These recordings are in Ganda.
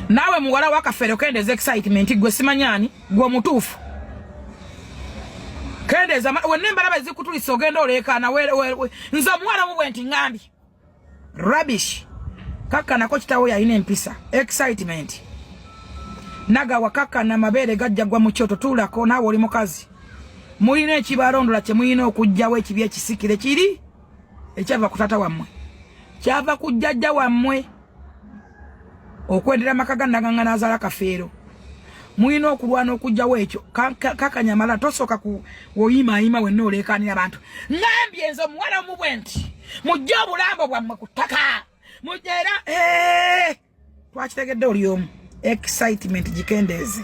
Naawe muwala wa Kafeero, kendeeza excitement. Gwe simanyani gwe omutuufu, kendeeza wenna embalaba ezikutulisa, ogenda oleekaana. Nze omuwala mu bwe nti ŋŋambye rubbish. Kakkanako, kitawo yalina empisa. Excitement nagawa, kakkana, amabeere gajja gwa mu kyoto. Tuulako naawe, oli mukazi. Mulina ekibalondola kye mulina okuggyawo, ekibi ekisikire kiri ekyava ku taata wammwe, kyava ku jjajja wammwe okwendera amaka ga Naganga n'azaala Kafeero. Mulina okulwana okuggyawo ekyo. Kakanyamala, tosooka ku woyimaayima wenna oleekaanira abantu. Ngambye nze omuwala omu bwe nti mujje obulambo bwammwe ku ttaka mujje era twakitegedde oli omu. Excitement gikendeeze,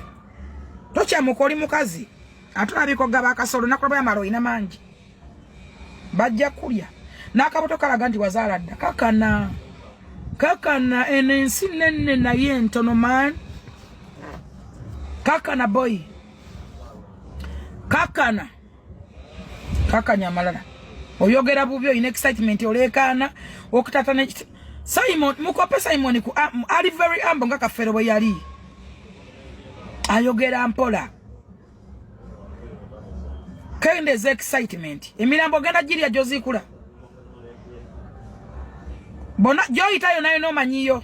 tokyamuka, oli mukazi ate olabika ogaba akasolo nakulaba yamala olina mangi bajja kulya n'akabuto kalaga nti wazaala dda. Kakana, kakana, eno ensi nenne naye entono man. Kakana boy, kakana, kakanya amalala. Oyogera bubi, olina excitement, oleekaana okutata ne Simon. Mukope Simon ku ali very humble nga Kafeero bwe yali ayogera mpola. Kendeeza excitement. Emirambo ogenda girya gyoziikula bona gyoyitayo nayo nomanyiyo,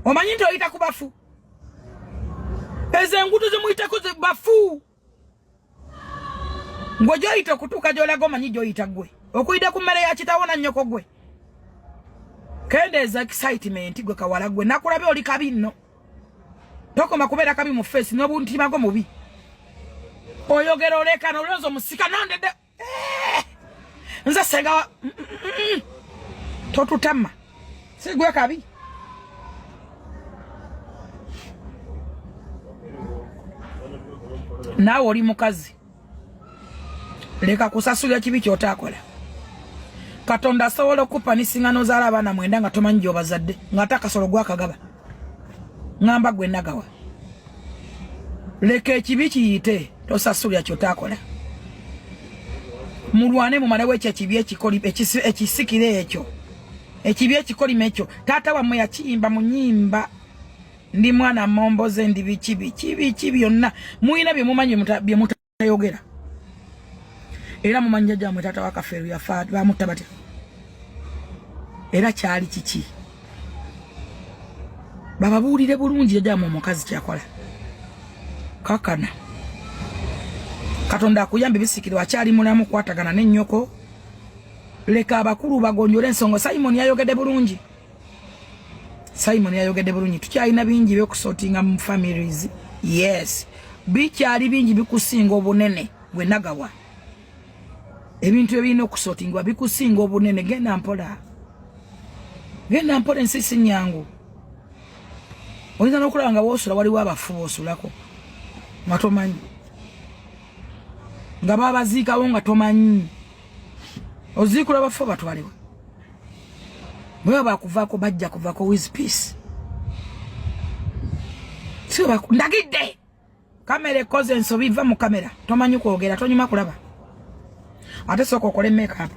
omanyi nti oyita ku bafu. Ezo enguudo zemuyitako bafu ngwe gyoyita okutuuka gyolaga, omanyi gyoyita gwe okuyita ku mmere ya kitawo na nnyoko gwe. Kendeeza excitement gwe kawala gwe, nakulabye oli kabi nno. Tokoma kubeera kabi mu face, n'obuntima gwo mubi. Oyogera olekana, olonza omusika nondedde eh! Nze senga totutama, sigwe kabi. Naawe oli mukazi, leka kusasulira kibi kyotaakola. Katonda asobola okupanisinga nozaala abaana mwenda nga tomanyi gyobazadde, ng'ate akasolo gwakagaba. Ŋŋamba gwe nagawa, leka ekibi kiyite, tosasulira kyotaakola. Mulwane mumalewo ekyo ekibi ekisikire, ekyo ekibi ekikolima ekyo taata wammwe yakiyimba mu nyimba, ndi mwana momboze, ndi biki biki biki byonna. Mulina bye mumanyi bye mutayogera, era mumanyi jjajja taata wa Kafeero yafa bamutta batya, era kyali kiki. Bababuulire bulungi jjajja omukazi kyakola. Kakana, Katonda akuyambe bisikire, akyali mulamu, kwatagana n'ennyoko, leka abakulu bagonjole ensonga. Simon yayogedde bulungi, Simon yayogedde bulungi. Tukyalina bingi byokusortinga mu families. Yes, bikyali bingi bikusinga obunene gwe nagawa. Ebintu ebirina okusortingwa bikusinga obunene. Genda mpola, genda mpola, ensi si nyangu. Oyinza n'okulaba nga woosula waliwo abafu boosulako nga tomanyi, nga babaziikawo nga tomanyi. Oziikula bafu batwaliwe bwe bakuvaako, bajja kuvaako with peace. Ndagidde kamera ekoze ensobi, va mu kamera, tomanyi kwogera, tonyuma kulaba. Ate sooka okole makeup.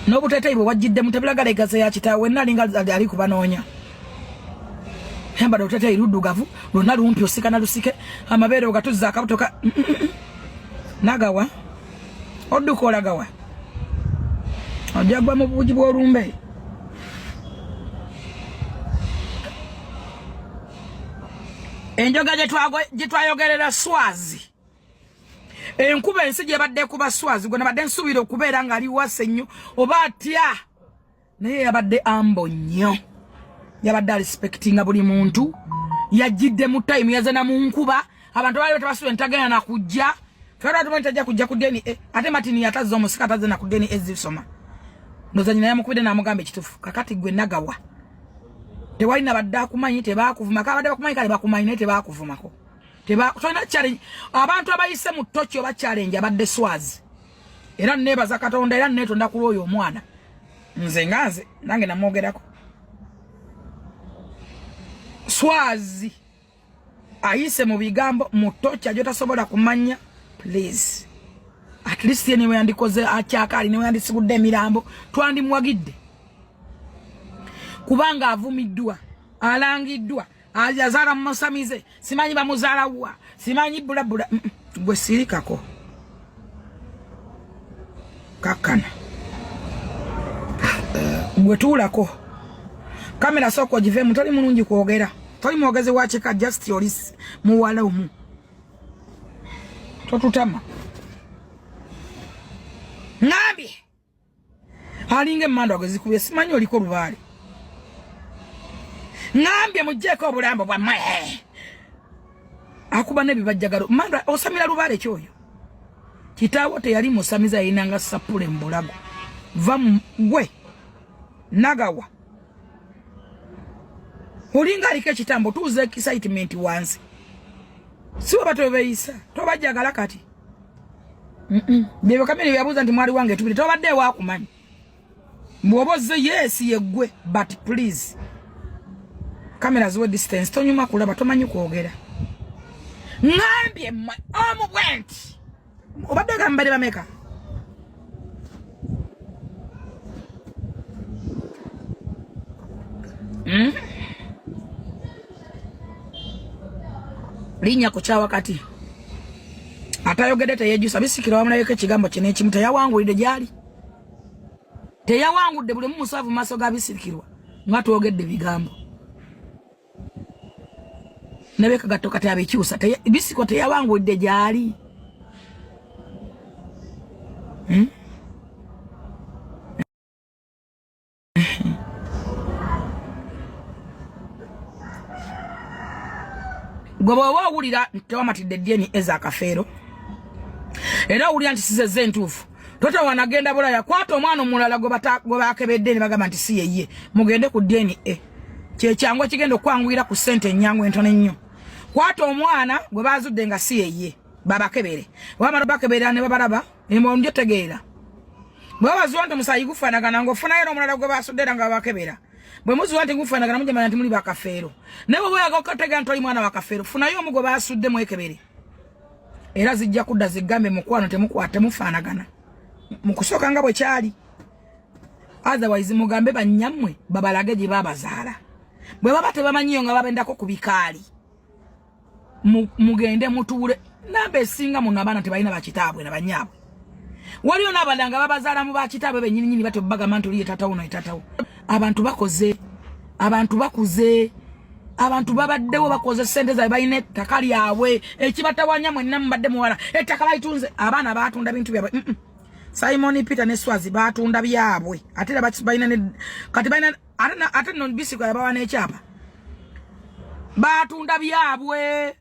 N'obuteeteeyi bwe wajjiddemu tebulaga legacy ya kitaawe. Wenna alinga ali kubanoonya. Yambadde oluteeteeyi luddugavu lwonna lumpi, osika na lusike, amabeere ogatuzza, akabuto ka nagawa, odduka olagawa, ojja gwa mu bubugi bw'olumbe. Enjoga gye twayogerera Swazi, enkuba ensi gyebadde kuba Swazi, gwe nabadde nsuubira okubeera ng'ali wase nnyo oba atya, naye yabadde ambo nnyo, yabadde arespectinga buli muntu. Yajjidde mu time, yazana mu nkuba, abantu baali tebasuubira ntagenda na kujja. Twali tumanyi tajja kujja ku deni eh, ate Martin yatazza omusika, atazze na ku deni ezisoma. Ndoza nyina yamukubidde n'amugamba ekituufu. Kakati gwe nagawa, tewali nabadde akumanyi, tebakuvuma. Kabadde bakumanyi, kale bakumanyi, naye tebakuvumako. Tolina challenge. Abantu abayise mu toki oba challenge abadde Swazi, era nebaza Katonda, era netonda ku lwoyo omwana. Nze nga nze nange namwogerako. Swazi ayise mu bigambo, mu toki gyotasobola kumanya. Please, ate At least ye niwe yandikoze akyakaali, niwe yandisigudde emirambo, twandimuwagidde, kubanga avumiddwa, alangiddwa, azaala mu musamize, simanyi bamuzaala wa, simanyi bulabula. Gwe sirikako, kakkana, gwe tuulako. Kamera sooka ogiveemu, toli mulungi kwogera, toli mwogezi wa kika, just oli muwala omu, totutama. Ŋambye alinga emmandwa gwe zikubye, simanyi oliko lubaale. Ŋambye mugjeeko obulambo bwammwe, akuba n'ebibajjagalo. Mandwa osamira lubaale kyoyo kitaawo teyali musamiza, yalinanga sapule mu bulago. Va gwe nagawa, olinga aliko ekitambo, tuuza excitement wansi, si waba tobeeyisa, tobajjagala. Kati byebyo Kamiri byabuuza nti mwali wange tubiri, tobadde ewakumanyi bw'oba ozze. Yes, yeggwe, but please, kamera ziwe distance, tonyuma kulaba, tomanyi kwogera. Ŋambye mmwe omu bwe nti obadde gambadde bameka? Linnya ku kyawakati atayogedde teyejusa. Bisikira wamulabeko ekigambo kye n'ekimu, teyawangulidde gyali, teyawangudde. Buli omu musavu mu maaso ga Bisirikirwa nga twogedde bigambo nebekagatto kati abikyusa. Bisikwa teyawangulidde gyali, Gwe bw'oba owulira nti tewamatidde DNA ez'akafeero, era owulira nti sizezza entuufu, totawana genda Bulaya, kwata omwana omulala gwe bakebedde ne bagamba nti si yeye, mugende ku DNA. Kyekyangu ekigenda okwanguyira ku ssente ennyangu entono ennyo. Kwata omwana gwe bazudde nga si yeye, babakebere, bamala bakebera ne babalaba emwonjo tegeera. Bwe babazuwa nti omusaayi gufaanagana, ng'ofunayo n'omulala gwe basudde era nga babakebera, bwe muzuwa nti gufaanagana, mujamanya nti muli bakafeero. Naye bwe bweyaga okutegeera nti oli mwana wa Kafeero, funayo omu gwe basudde mwekebere, era zijja kudda zigambe mukwano temukwata, temufaanagana mu kusooka nga bwe kyali. Otherwise mugambe bannyammwe babalage gye babazaala. Bwe baba tebamanyiyo nga babendako ku bikaali, mugende mutuule. Namba esinga muno abaana tebalina bakitaabwe na banyaabwe. Waliyo n'abalala nga babazaala mu bakitaabwe bennyininyini, batyo bagamba nti oliye taatawo naye taatawo. Abantu bakoze, abantu bakuze, abantu babaddewo, bakoze sente zaabwe, balina ettaka lyabwe. Ekibatawanya mwenna mubadde muwala, ettaka balitunze, abaana baatunda bintu byabwe. Simon Peter ne Swazi baatunda byabwe, ate era balina kati balina ate no Bisiko yabawa n'ekyapa, baatunda byabwe.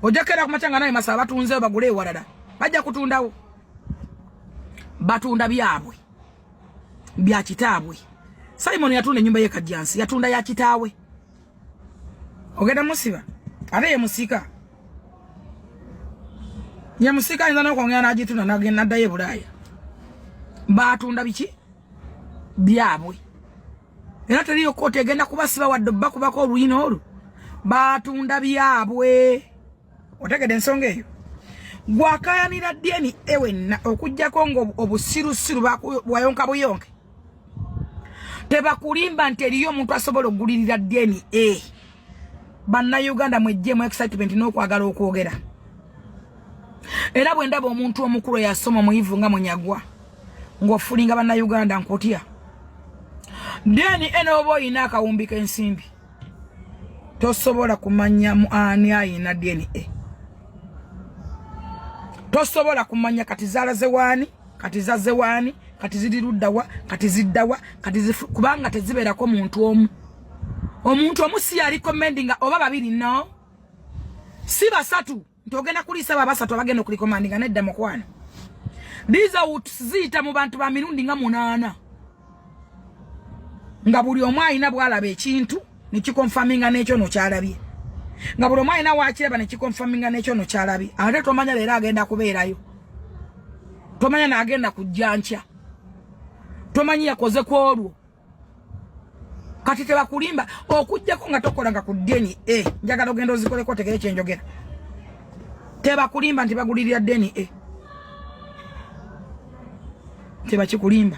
Ojja kera kumakya nga naye masaba batunzeyo bagule ewalala, bajja kutundawo, batunda byabwe bya kitaabwe. Simon yatunda ennyumba ye Kajjansi, yatunda ya kitaawe. Ogenda musiba ate ye musika, ye musika ayinza n'okwongera n'agitunda n'agenda naddayo e Bulaaya. Baatunda biki byabwe, era teriyo kooti egenda kubasiba wadde bakubako oluyina olwo, batunda byabwe. Otegedde ensonga eyo? Gwakayanira DNA wenna, okugjako nga obusirusiru bwayonka buyonke. Tebakulimba nti eriyo omuntu asobola okugulirira DNA. Bannayuganda mwejjemu excitement n'okwagala okwogera. Era bwe ndaba omuntu omukulu eyasoma omuyivu nga Munyagwa ng'ofulinga bannayuganda, nkutya. DNA n'oba oyina akawumbi k'ensimbi, tosobola kumanya mu ani ayina DNA, tosobola kumanya kati zalaze waani, kati zazze waani, kati ziri luddawa, kati ziddawa, kati kubanga tezibeerako muntu omu. Omuntu omu si yali commendinga oba babiri, no si basatu nti ogenda kuliisa abo abasatu abagenda okulikomandinga. Nedda mukwano, results ziyita mu bantu ba mirundi nga munaana, nga buli omu alina bwalaba ekintu nekikonfaminga n'ekyo no kyalabye, nga buli omu alina wakiraba nekikonfaminga n'ekyo no kyalabye. Ate tomanya leero agenda kubeerayo, tomanya naagenda kujja nkya, tomanyi yakoze ku olwo. Kati tebakulimba, okugjako nga tokolanga ku DNA. Njagala ogenda ozikoleko otegere kyenjogera. Tebakulimba nti bagulirira DNA. Tebakikulimba.